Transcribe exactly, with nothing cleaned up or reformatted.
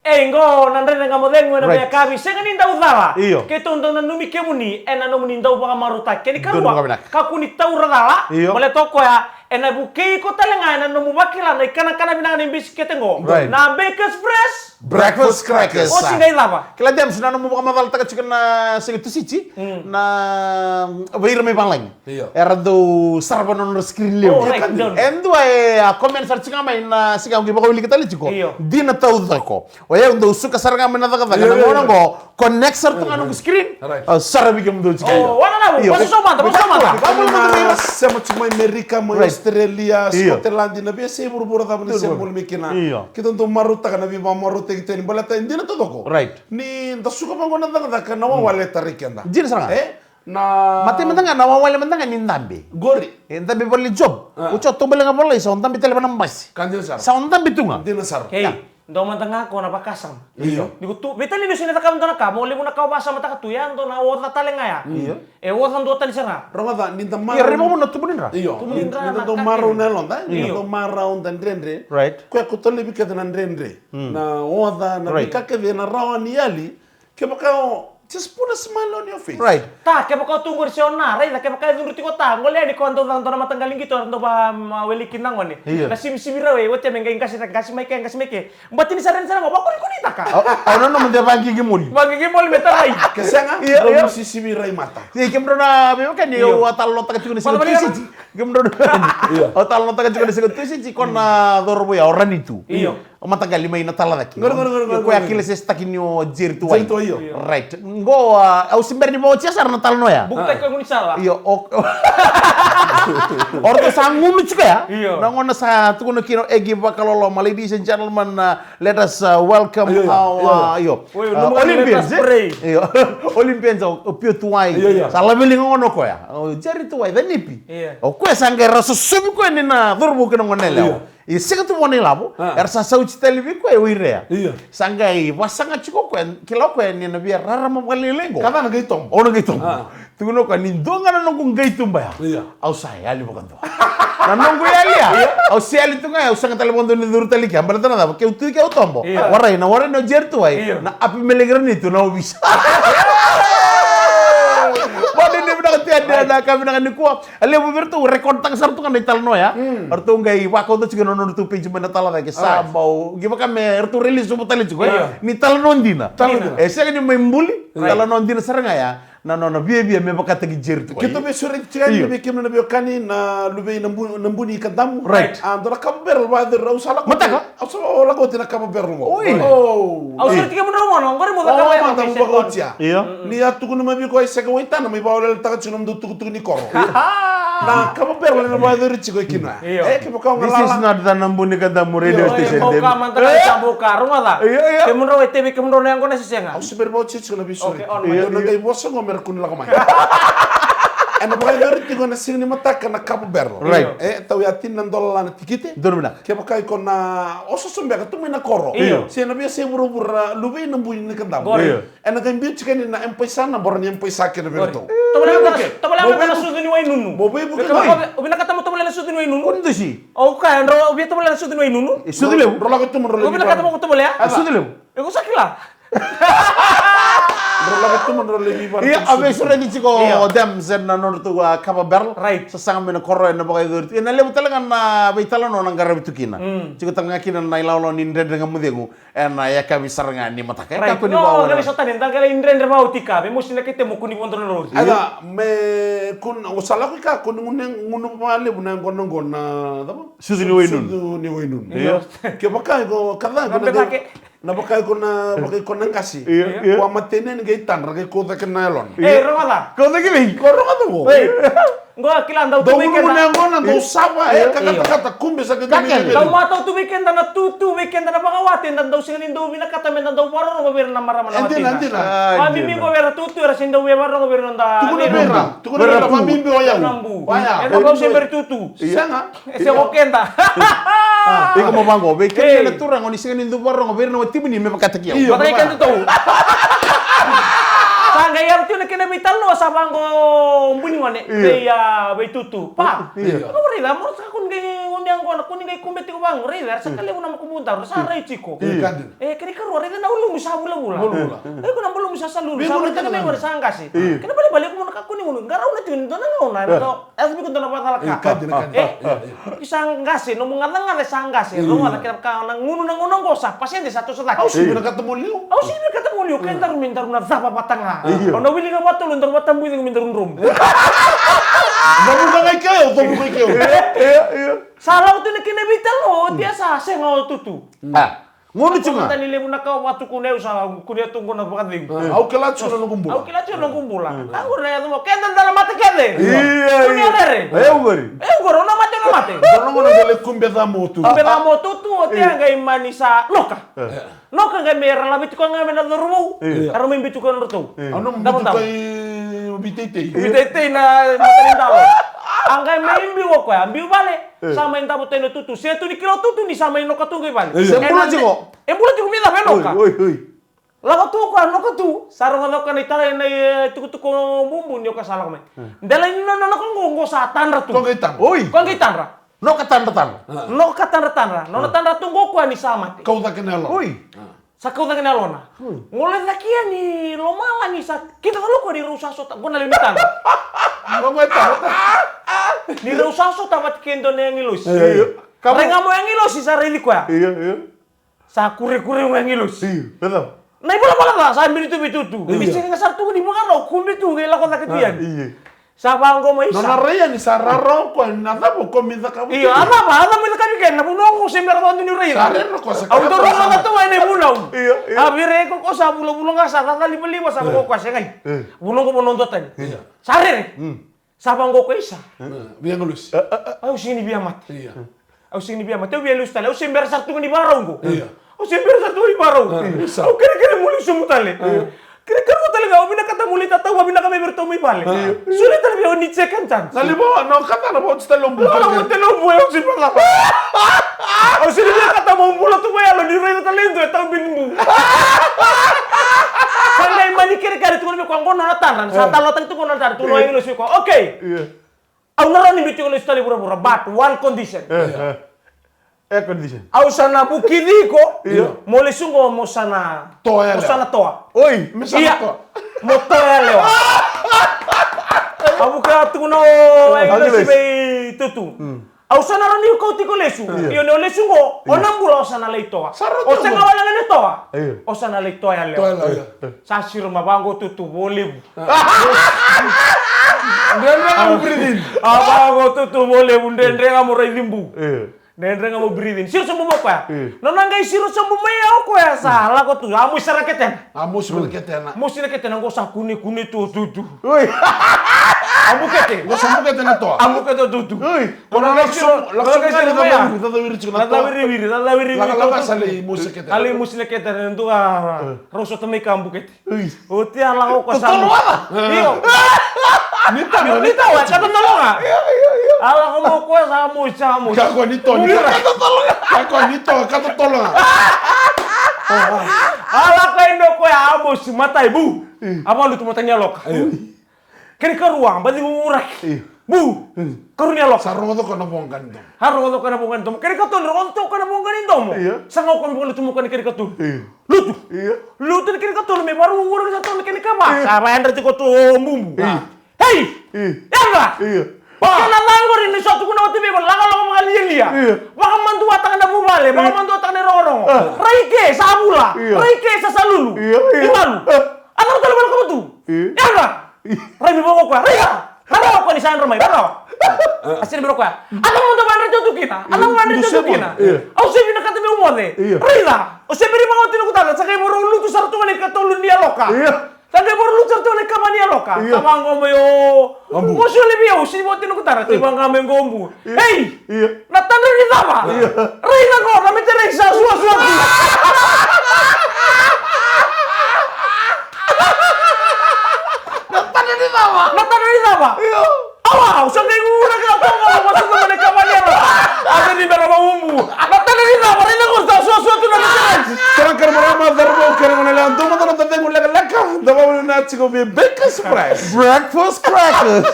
Ei, qo na Dredre Ga Mo Cegu ena Right. veiyakavi, sega ni dau cala. Io. Keitou dau nanumi kemuni ena nomuni dau vakamarautaki. Kena Donu ikarua, vakavinaka. Kakua ni taura cala. Io. Baleta o koya ena vukei iko tale ga ena nomu vakila na ikanakana vinaka ni bisikete qo. Right. Na Bakers Fresh. Breakfast crackers. O siga i cava? Kila James, na nomu vakamacalataka tiko na siga Tusiti, Mm. na vei ira mai valagi. Io. Era dau sarava na nodra screen levu. Oh, right, donu. E dua e a comment sara tiko ga mai na siga au qai vakawilika tale tiko. Io. Dina taucoko. O yau dau suka sara ga mai na cakacaka. Io, na io, gauna io. Qo, connect sara tu ga noqu screen. Right. Au saravi kemudou tiko. Oh, wana na, Io. Vakasausau mada, vakasausau mada. Vakasausau mada. Sema tiko mai Amerika, mai Right. Australia, Io. Scotland, na veiyasai vuravura cava ni Io. sema voli mai kina. Io. Keitou dau marautaka na veivakamarautaki tani baleta e dina taucoko. Right. Ni da suka vaqo na cakacaka na wawale e tarai keda. Dina sara ga. E? Na Mate mada ga na wawale mada ga ni dabe. Qori. E dabe vale ni job. Ah. O tiko tobo leqa volai sa o dabe tale va na basi. Ka dina sara. Sa o dabe tu ga. Dina sara. Hey, Ya. dou mada ga ko na vakasama. Io. Ni ko tu, veitali ni sega ni cakava dua na ka, mo levu na ka o vakasamataka tu, ya dua na oca tale ga ya. Io. E oca dua tani sara. Rogoca, ni da Io, marau. Raiva mo na tubu ni dra. Io. Tubu ni Ni, dra ni da na dau ka marau kece. na yaloda, ni da Io. dau marau da dredre. Right. Koya ko talevi kece na dredre. Mm. Na oca, na Right. veika kece na rawa ni yali. Kevaka o, just put a smile on your face. Right. Ta, kevaka o tu qori se o na, raica, kevaka e cudru tiko ta, qole yani ko dau ca dua na mataqali qito, dau va, ma, weli kina gone. Io. Na sivisivi rau e, wati me qai qasi, qasi mai ke, qasi mai ke. Bati ni sara ni sara qo, vakurikurikutaka. Au, au nanuma de vaqigimoli. Vaqigimoli me tarai. Ke sega, Io, dau io. sisivi rai mata. Io, kemudrau na veiwekani, Io. au a talanoataka tiko na Mata siga mani Tusiti. Kemudrau na Io. Au talanoataka tiko na siga Tusiti, ko na cauravou ya, o Ranitu. Io. O mataqali mai na tala cake. Qori, qori, qori, Io, qori, ko ya qori. kila se sitaki ni o Jerry Tuwai. Jerry Tuwai, io. Right. Qo, a, au se bera ni vakaotia sara na talanoa ya. Bukutaki koya gunu sala. Io, o, o ratou sa gunu tiko ya. Io. Na gauna sa tukuna kina o Egi Vakaloloma, ladies and gentlemen, uh, let us, uh, welcome Io, io, our, io, io. uh, io. Oi, Uh, number one, Olympians, let us eh? pray. Io. Olympians, o, o Pio Tuwai. Io, io. Sa laveli ga gona o koya. O Jerry Tuwai, the Nipi. Io. O koya sa qai ra sosovi koya ni na cauravou kei na gone yalewa. Io. E sega tu vua na ilavo, Ah. era sa sauti tale vei koya o ira ya. Io. Sa qai vasaga tiko o koya, kila o koya ni na via rarama vakalailai qo. Ka ca na qai tobo. O na qai tobo. Ah. Tukuna o koya ni dua ga na noqu qai tuba ya. Io. Au sa yali vakadua. Na noqu yali ya. Io. Au se yali tu ga ya, au sega tale vakadua ni curu tale i kea. Baleta na cava, keu tu i kea au tobo. Io. Warai, na warai na o Jerry Tuwai. Io. Na api melekira ni tu na ovisa. Vadi ni vinaka tia dia Right. na ka vinaka nikua. A levu vei ratou, record taka sara tu ga na italanoa ya. Mm. Ratou qai vakauta tiko na nodratou page mai na tala cake sa Alright. bau. Qai vaka me ratou release sobu tale tiko, e? Io. Ni talanoa dina. Talanoa dina. E sega ni mai buli, Right. talanoa dina sara ga ya. Na nona viavia me vakataki Jerry Tuwai. Keitou via sureti tiko yani Io. vei kemuni na veiwekani na luvei na bu-, na buni kadamu. Right. A, dua na kava barrel vakayacori au sa lako Mataka? Au sa lako oti na kava barrel qo. Oi. Oh. Au sureti kemudrau gona, qori mo cakava Oh, ya, mada okay, mo se vakaotia. Io. Ni a tukuna mai vei koya e sega waitana, mai vakaweleweletaka tiko nomudou tukutuku ni koro. Na kava barrel ena vakayacori tiko e kina. Io. E, kevaka o This is galala. not the Nabuni Kadamu radio Io, station, io, David. Bauka mada na sa bauka, rogoca. Io, io. Kemudrau e tevi, kemudrau na yaqona se sega. Au se bera vakautia tiko na veisureti. Okay, on, Io, io. Io, na qai vosa qo me ra kua ni lako mai. Ena vakayacori tiko na siga ni mataka na kava barrel. Right. E, tau ya tini na dola na tikite. Donu vinaka. Kevaka iko na ososo beka tu mai na koro. Io. Se na veiyasai vuravura, luvei na bui ni kadamu. Qori. Io. Ena qai biu tiko yani na M-PAiSA, na boro ni M-PAiSA kei na vei ratou. Tovolea mada na, tovolea mada na sucu ni wainunu. Mo veivuke mai. O vinakata mo tovolea na sucu ni wainunu. Koni dusi. O ka, dro, o via tovolea na sucu ni wainunu. E sucu levu. Dro lako tu mo dro levu. O vinakata mo tovolea. E sucu levu. E ko sa kila. Dro lako tu mo dro levu. Ia, a veisureti tiko Io. o Dem, se na nodratou, a, kava barrel. Right. Sa saga mai na koro ena vakayacori. Ena levu tale ga na veitalanoa na qaravi tu kina. Mm. Tiko tale ga kina na ilawalawa ni Dredre Ga Mo Cegu. Ena yakavi sara ga ni mataka. Right. Kakua ni No, vakaola. Qai sa tani, da qai lai dredre vakaoti ka, me mosi na kete mo kua ni vodo na rori. Aia, me kun, o sa lako i ka, kua ni gunu, gunu vakalevu na yaqona qo na, cava? Sucu ni wainunu. Sucu ni wainunu. Io. Kevaka iko, ka ca, Na iko na beka qai, ke. na vaka iko na, vaka iko na qasi. Io, io. Kua mateni ni qai tadra, qai kau cake na yalona. E, rogoca. Kau cake vei? Kau rogoca qo. Oi. Qo kila dau Dau tu vei keda. gunu na yaqona, dau Io. sava, e, Io. kakatakata, kube sa Ka keda kele. Dau matau tu vei keda na tutu, vei keda na vakawati, da dau sega ni dau vinakata me da dau vakarorogo vei ira na marama na E dina, watina. e dina. Ai, Vakabibi dina. qo vei ira tutu, era sega ni dau via vakarorogo vei ira na da Tukuna vei ira, tukuna vei ira, Vei ira vakabibi o yau. na bu. Vaya. Ena Oi, kau se oi. beri tutu. Sega. E se o keda. Iko mo vaqo, vei kemuni Ei. na turaga, o ni sega ni dau vakarorogo vei ira na watimuni me vakataki au. Io, Vakatai vaya. keda tou. Sa qai yaco tiko na kena veitalanoa, sa vaqo buni gone. Io. Vei, a, vei tutu. Pa. Io. Ko vei ira, mo sa kua ni qai gunu Ko na kuni qai kube tiko vaqo, raica, era sa ka levu na makubudaru, sa rai tiko. E, kena ikarua, raica na ulumu sa vulavula. Vulavula. E, ko na bulumu sa salulu, sa vulavula tiko mai qori, sa qase. Kena ibalebale, ko mo na kakua ni gunu, qarauna tiko ni dua na gauna, e, dua, e, viko dua na vakacalaka. E, sa qase, nomu gacagaca sa qase, rogoca kena ka na gunu na gauna qo sa, pasede sa toso cake. Au sega ni vinakata mo liu. Au sega ni vinakata mo liu, ke daru me daru na cava vata ga. Au na wilika vakatolu, daru vatabuici, me daru dromu. Cavuka ga i keu, cavuka i keu. Sa lau tu na kena veitalanoa, oti a sa sega o Tutu. A, gunu tiko ga. Ni levu na ka au vakatukuna, au sa kunea tu qo na vakacegu. Au kila tiko na noqu bula. Au kila tiko na noqu bula. Ka qori na yaco mo, keda da na mate kece. Ia, ia. Kuni o rere. E, au qori. E, au qori, au na mate, au na mate. Dua na gauna qai lai kube ca mo Tutu. Kube ca mo Tutu, oti a qai mani sa noka. Noka qai me ra lavi tiko ga me na cauravou. Era mai biu tiko na nodratou. Au na biu tiko i Viteitei. Viteitei na mata ni dalo. A qai mai biu o koya, biu vale. Sa mai davo tani o Tutu. Se tu ni kila o Tutu ni sa mai noka tu qai vale. Se bula tiko. E bula tiko me cava e noka. Oi, oi, oi. Lako tu o koya noka tu. Sa rogoca o koya na itala na itukutuku bubu ni o koya sa lako mai. Dela ni nona noka qo, qo sa tadra tu. Ko qai tadra. Oi. Ko qai tadra. Noka tadratadra. Noka tadratadra. Nona tadra tu qo o koya ni sa mate. Kau cake na yalona. Oi. Sa kau cake na yalona. Gole cake yani lomalagi sa kida calo koya ni rau sa sota. Qo na lewe ni tadra. Ni rau sa sota vata kei dua na agilosi. Rai ga mo agilosi sa raici koya. Sa kurekure ga agilosi. Na ivalavala ca sa biri tu vei Tutu. Io. Ni sega sara tu ni vakarau, kube tu qai lako cake tu yani. Sa vaqo mai sa. Nona rai yani sa rarawa o koya ni na cava o koya me cakava. Io, a cava, a cava me cakavi kena na vunau qo se me ra vadu ni raica. Sa rere o koya sa. Au dau rogoca tu ga ena ivunau. Io, io. A vire ko ko sa vulavula ga sa cacalivaliva sa vaqo o koya se qai. Vunau qo vanua dua tani. Io. Sa rere. Sa vaqo o koya isa. Via galusi. Au sega ni via mate. Io. Au sega ni via mate, au via lesu tale, au se bera sara tu ga ni vakarau qo. Io. Au se bera sara tu ga ni vakarau. Au kerekere mo lesu sobu tale. Kerekere mo tale ga, au vinakata mo lai tatau, au vinaka mai vei iratou mai vale. Solia tale vei au ni second chance. Na levu, na ka tale na vou tale o bu. Na levu tale o bu, au se bera. Au se ni vinakata mo bula tu mai yalo ni raica tale e dua e tau bini bu. Sa qai mani kerekere tu ga ni me koya qo na tadra, sa talotaki tu ga na tadra, tu ga na ilosi koya. Okay. Au na rawa ni biu tiko lesu tale i vuravura, but one condition. Air condition. Au sa na vukici iko, mo lesu qo mo sa na toa. Oi. Me sa na toa. Mo toa yalewa. A vuka tukuna o agilosi vei Tutu. Au sa na rawa ni kauti iko lesu. Io, ni o lesu qo, o na bula o sa na lai toa. O sega wale ga ni toa. O sa na lai toa yalewa. Sa siro mai vaqo Tutu, vo levu. Dredre ga mo breathe in. A vaqo Tutu, vo levu, dredre ga mo raici bu. Dredre ga mo breathe in. Siro sobu mai o koya. Nona qai siro sobu mai o koya sa lako tu. A mosi sara ketena. A mosi mai ketena. Mosi na ketena qo sa kunekune tu o Tutu. A bukete. Qo sa bukete na toa. A bukete o Tutu. Nona qai siro, nona qai siro mai. Cacawiriwiri, cacawiriwiri. Laka sa lai mosi na ketena. Lai mosi na ketena, dua rau sota mai ka bukete. Oi. Oti a lako ko sa mo. Totolo ga? Io. Ni tau, ni tau, ka totolo ga. Io, io, io. A lako mo ko sa mo, sa mo. Kakua ni tau, ni tau, ka totolo ga. Kakua ni tau, ka totolo ga. A lako e no ko ya a mo si matai bu. A valu tu mata ni a loka. Io. Kena ikarua, baci vuvuraki. Io. Bu! Karua ni yaloka. Sa rogoca ko na voqa ni domo. Sa rogoca ko na voqa ni domo. Kena ikatolu, rogoca ko na voqa ni domo. Io. Sa ga ko na voqa ni domo, kena ikatolu. Io. Lutu. Io. Lutu na kena ikatolu, me vakarau vuvuraki sa tolu na kena ikava. Io. Sa vayadra tiko tu o bubu. Io. Hei! Io. Yadra! Io. Kena ca qori ni sa tukuna oti vei iko, lakolako vakalialia. Io. Vakamaduataka na vuvale, vakamaduataka na irogorogo. Rai ke sa vula. Io. Rai ke sa salulu. Io, io. Imalu. A cava tale mai na kava tu? Io. Yadra! Rai me vaka o koya, raica! Rarawa o koya ni sa yadra mai, rarawa! A sega ni vaka o koya. A cava mo dau vayadrati au tu kina? A cava mo vayadrati au tu kina? Io. Au se vinakata meu moce. Io. Raica! Au se bera ni vakaoti noqu tata, sa qai vakarau lutu sara tu ga na ikatolu ni yaloka. Io. Sa qai vakarau lutu sara tu ga na ikava ni yaloka. Io. Sa vaqo mai o. Mo soli vei au, au se ni vakaoti noqu tata, sa vaqo mai qo o bu. Ei! Io. Na tadra ni cava? Io. Raica qo, na meterai sa suasua tu. Na tadra ni cava? Na tadra ni cava? Io. Awa, au sa qai guguna kina toka, au sa qai guguna kina toka. A sa ni bera vaubu. Na tadra ni cava? Raica qo sa suasua tu na meterai. Kena kere marama, cauravou, kere gone yalewa, dou mada na tacegu lekaleka. Dou vau na tiko vei Baker's Breakfast. Breakfast crackers.